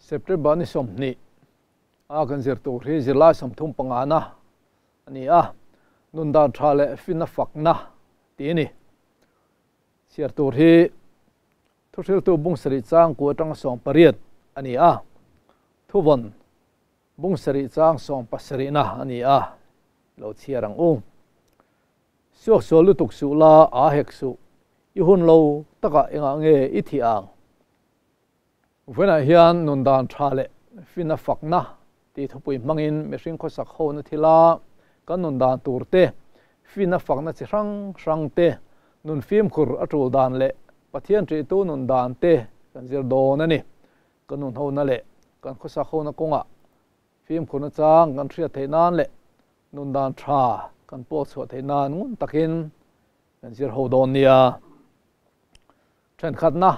September ni 20 a kan zir tur hi zirlai 35 na ani a, nun dan tha leh finna fakna tih a ni. Chhiar tur hi Thuhriltu bung sarih chang ku atanga 18 a ni a, Thuvawn bung sarih chang 70 na a ni a, lo chhiar ang u. Suak sual lutuk suh la, a hek suh, i hun lo takah engah nge i thih ang? Vawiinah hian nun dan tha leh finna fakna tih thupui hmangin mihring khawsak hona thila kan nun dan tur te, finna fakna chi hrang hrang te, nun fimkhur a tul dan leh Pathian ṭihtu nun dan te kan zir dawn a ni. Kan nun hona leh kan khawsak hona kawngah fimkhurna chang kan hriat theih nan leh nun dan tha kan pawh chhuah theih nan ngun takin kan zir ho dawn nia. Thenkhatna.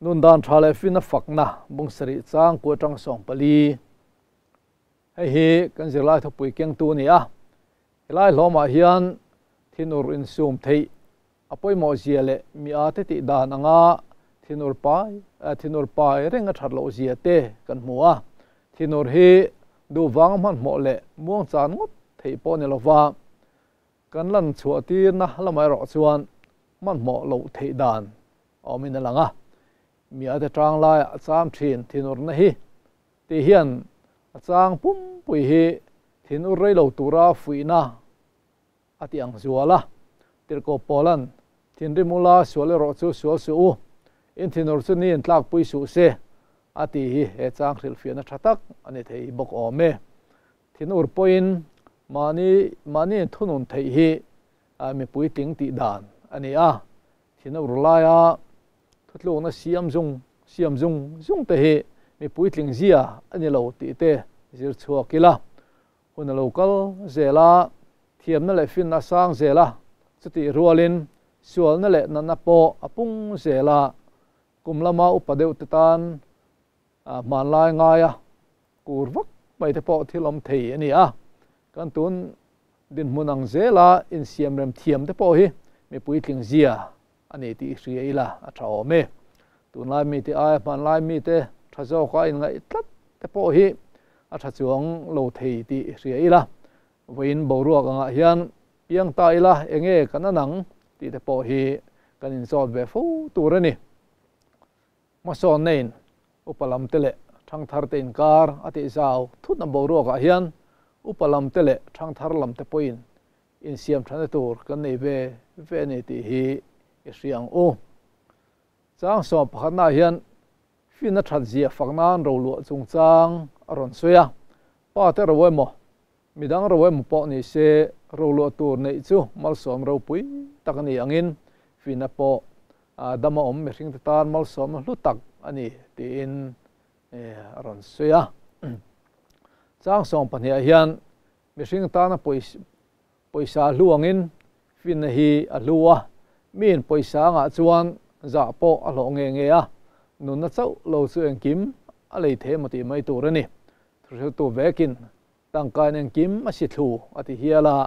Nun dan tha leh finna fakna bung sarih chang ku atang 14. Hei hi kan zirlai thawpui kengtu a ni a. Helai hlawmah hian thinur insum theih a pawimawh zia leh mi a te tih dan anga thinur pai thinur pai reng a that loh zia te kan hmu a. Thinur hi duh vanga hmanhmawh leh muang chan ngawt theih pawh ni lova Kan lan chhuah tirna lamah erawh chuan hmanhmawh loh theih dan a awmin a lang a. Miate tang laiah a cham thin thinurna hi tih hian a chang pumpui hi thinur rei lo tura fuihna a ti ang zual a. Tirhkoh Paula'n, Thinrim ula sual erawh chu sual suh u, in thinur chu ni in tlakpui suh se, a tih hi he chang hrilhfiahna tha tak a ni thei bawk awm e. Thinur pawhin mahni mahni thunun theih hi mipui tling tih dan a ni a, thinur laia thutlukna siam zung siam zung zung te hi mipui tling zia a ni lo tih te zir chhuak ila. Hun a lo kal zel a, thiamna leh finna a sang zel a, chutih rualin sualna leh natna pawh a pung zel a, kum lama upa deuh te tan hmanlai ngaia kur vak mai te pawh thil awm thei a ni a, kan tun dinhmun ang zela insiam rem thiam te pawh hi mipui tling zia a ni tih hria ila a tha awm e. Tunlai mite aia hmanlai mite tha zawka inngaih tlat te pawh hi a tha chuang lo thei tih hria ila, vawiin boruak angah hian piang ta ila enge kan an ang tih te pawh hi kan inzawt ve fo tur a ni. Hmasawn neiin upa lam te leh thangthar te inkar a tih zau thutna boruakah hian upa lam te leh thangthar lam te pawhin insiam thana tur kan nei ve ve a ni tih hi i hria ang u. Chang 11 ah hian finna that zia fak nan roluah chungchang a rawn sawi a, pa te ro emaw midang ro emaw pawh ni se roluah tur neih chu malsawm ropui tak a ni angin finna pawh dama awm mihring te tan malsawmna hlu tak a ni tiin a rawn sawi a. Chang 12 ah hian mihring tana pawisa hlu angin finna hi a hlu a, miin pawisa angah chuan zah pawh a hlawh nge nge a, nunna chauh lo chu engkim a lei thei emaw tih mai tur a ni. Thuhriltu vekin tangkain engkim a si thlu a ti hial a,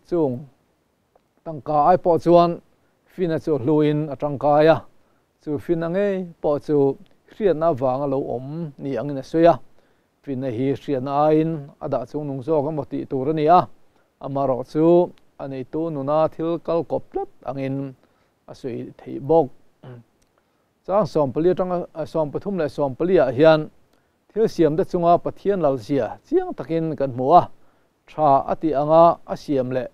chung Tangka ai pawh chuan finna chu hluin a tangkai a, chu finna ngei pawh chu hriatna avanga lo awm ni angin a sawi a. Finna hi hriatna aiin a dah chungnung zawk emaw tih tur a ni a, amaherawh chu a neitu nuna thil kal kawp tlat angin a sawi theih bawk. Chang 14 atanga 33 leh 14 ah hian thil siamte chunga Pathian lalzia chiang takin kan hmu a, tha a tih anga a siam leh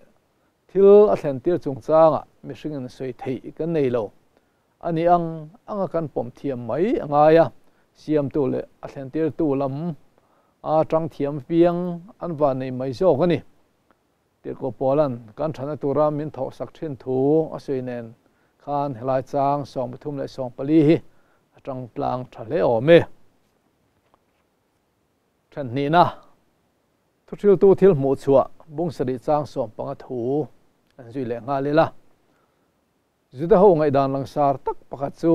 thil a thlentir chungchangah mihringin sawi theih kan nei lo. A ni ang anga kan pawm thiam mai a ngai a, siamtu leh a thlentirtu lam a tang thiam piang an van nei mai zawk a ni. Tirhkoh Paula'n kan thana tura min thawhsak thin thu a sawi nen khan helai chang 13 leh 14 hi a tang tlang tha hle awm e. Then hnihna, Thuhriltu thil hmuh chhuah bung sarih chang 15 thu an zui leh nghal ila. Juda ho ngaihdan langsar tak pakhat chu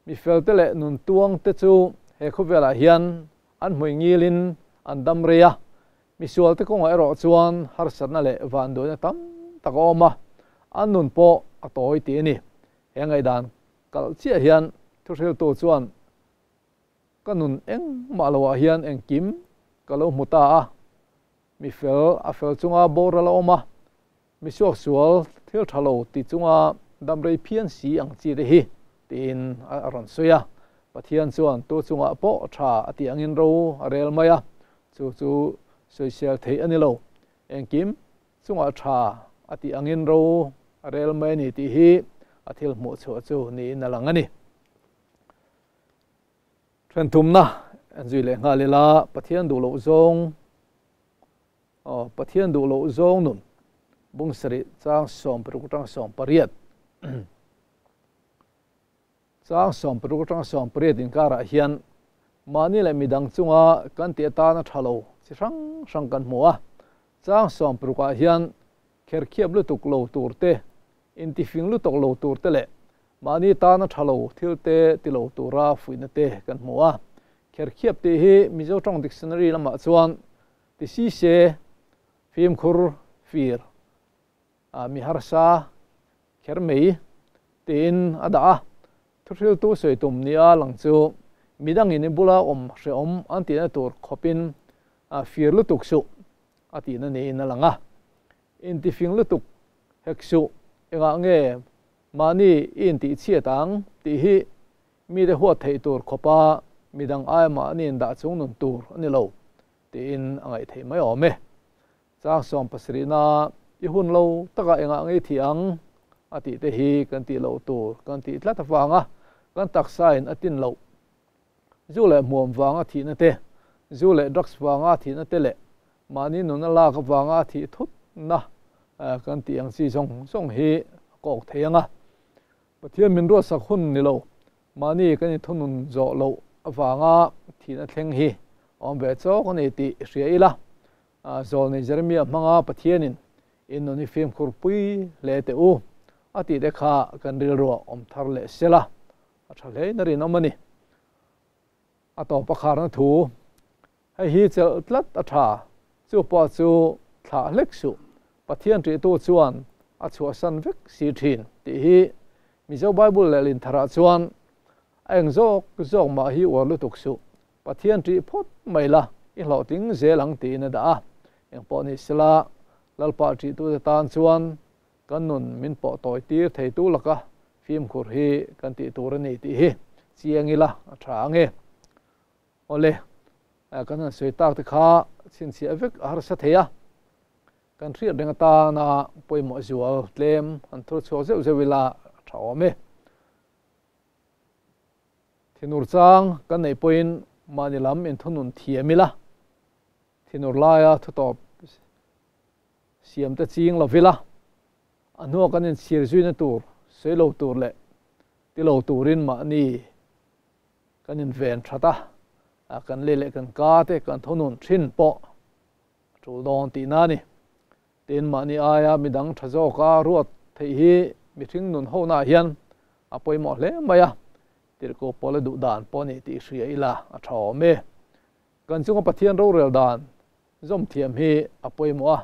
mi felte leh nun tuang te chu he khawvelah hian an hmui ngilin an dam rei a, mi sualte kawngah erawh chuan harsatna leh vanduaina tam tak a awm a, an nun pawh a tawi tih a ni. He ngaihdan kalh chiah hian Thuhriltu chuan, Ka nun engmah loah hian engkim ka lo hmu ta a, mi fel a fel chunga boral a awm a, mi suaksual thil tha lo ti chunga damrei phian si ang chi te hi, tiin a rawn sawi a. Pathian chuan tu chungah pawh tha a tih angin ro a rel mai a, chu chu sawisel theih a ni lo. Engkim chungah tha a tih angin ro a rel mai a ni tih hi a thil hmuh chhuah chu niin a lang a ni. Ṭhenthumna en zui leh nghal ila, Pathian duh loh zawng, aw, Pathian duh loh zawng nun, bung sarih chang 16 aṭanga 18, chang 16 aṭanga 18 inkarah hian mahni leh midang chunga kan tih atana ṭha lo chi hrang hrang kan hmu a. Chang 16 ah hian Kherkhiap lutuk lo tur te, intifing lutuk lo tur te leh mahni tana tha lo thil te ti lo tura fuihna te kan hmu a. Kherkhiap tih hi Mizo tawng dictionary lamah chuan ti si se, fimkhur, fir, mi harsa, kher mei tiin a dah a. Thuhriltu sawi tum nia lang chu midangin i bula awm hrehawm an tihna tur khawpin fir lutuk suh a tihna niin a lang a. Intifing lutuk hek suh, engah nge mahni i intih chhiat ang tih hi mite huat theih tur khawpa midang aia mahni indah chung nun tur a ni lo tiin a ngaih theih mai awm e. Chang 70na i hun lo takah engah nge i thih ang a tih te hi kan tih loh tur kan tih tlat avanga kan taksain a tin loh. Zu leh hmuam vanga thihna te, zu leh drugs vanga thihna te leh mahni nuna lak avanga thih thutna kan tih ang chi zawng zawng hi a kawk thei ang a. Pathian min ruatsak hun ni lo, mahni kan inthunun zawh loh avanga thihna thleng hi a awm ve chawk a ni tih hria ila. Zawlnei Jeremia hmanga Pathianin in nun hi fimkhur pui hle teh u a tih te kha kan rilruah awm thar leh sela. A tha hle in a rinawm a ni. A tawp a kharna thu, Hei hi chelh tlat a tha, chu pawh chu thlah hlek suh, Pathian ṭihtu chuan a chhuahsan vek si ṭhin tih hi Mizo Bible lehlin tharah chuan a eng zawk zawk mah hi uar lutuk suh, Pathian ṭih phawt mai la, i hlawhtling zel ang tiin a dah a. Engpawh ni sela, Lalpa ṭihtute tan chuan Kan nun min pawh tawi tir theitu laka fimkhur hi kan tih tur a ni tih hi chiang ila a tha ang e. Awle, kan han sawi tak te kha chhinchhiah vek a harsa thei a, kan hriat reng atana pawimawh zual tlem han thur chhuak zeuh zeuh ila a tha awm e. Thinur chang kan neih pawhin mahni lam inthunun thiam ila, thinur laia thutawp Siam te ching lo vila, a hnua kan inchhir zuina tur sawi lo tur leh ti lo turin mahni kan inven that a, kan lei leh kan ka te kan thunun thin pawh a tul dawn tihna a ni. Tin, mahni aia midang tha zawka ruat theih hi mihring nun honaah hian a pawimawh hle mai a, tirhkoh pawla duh dan pawh a ni tih hria ila a tha awm e. Kan chunga Pathian rorel dan Zawm thiam hi a pawimawh a,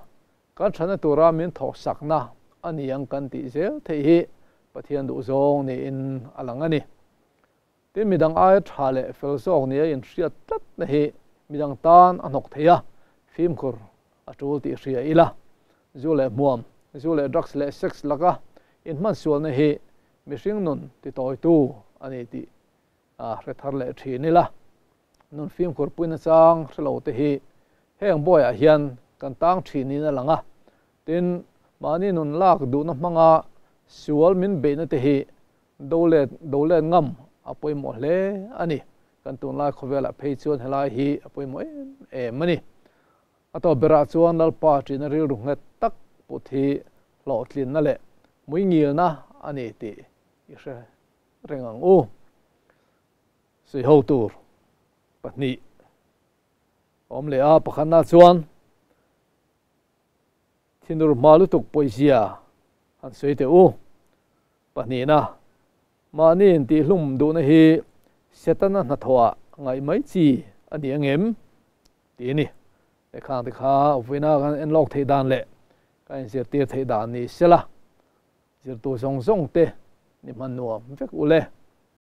kan thana tura min thawhsakna a ni ang kan tih zel theih hi Pathian duhzawng niin a lang a ni. Tin, midang aia tha leh fel zawk nia inhriat tlatna hi midang tan a hnawk thei a, fimkhur a tul tih hria ila. Zu leh hmuam, zu leh drugs leh sex laka inhmansualna hi mihring nun titawitu a ni tih a hre thar leh thin ila. Nun fimkhur puina chang hre lo te hi heng bawiah hian kan tang thin in a lang a, tin mahni nun lak duhna hmanga sual min beihna te hi do let do let ngam a pawimawh hle a ni. Kan tunlai khawvelah phei chuan helai hi a pawimawh em em a ni. A tawp berah chuan Lalpa ṭihna rilru nghet tak put hi hlawhtlinna leh muingilna a ni tih i hre reng ang u. Sawiho tur pahnih a awm leh a, pakhatna chuan thinur hma lutuk pawizia han sawi teh u. Pahnihna, mahni intihlum duhna hi Setana hnathawhah ngaih mai chi a ni angem tih a ni. Lehkhang te kha vawiina kan en lawk theih dan leh kan inzirtir theih dan ni sela, zirtu zawng zawng te ni hman nuam vek u le.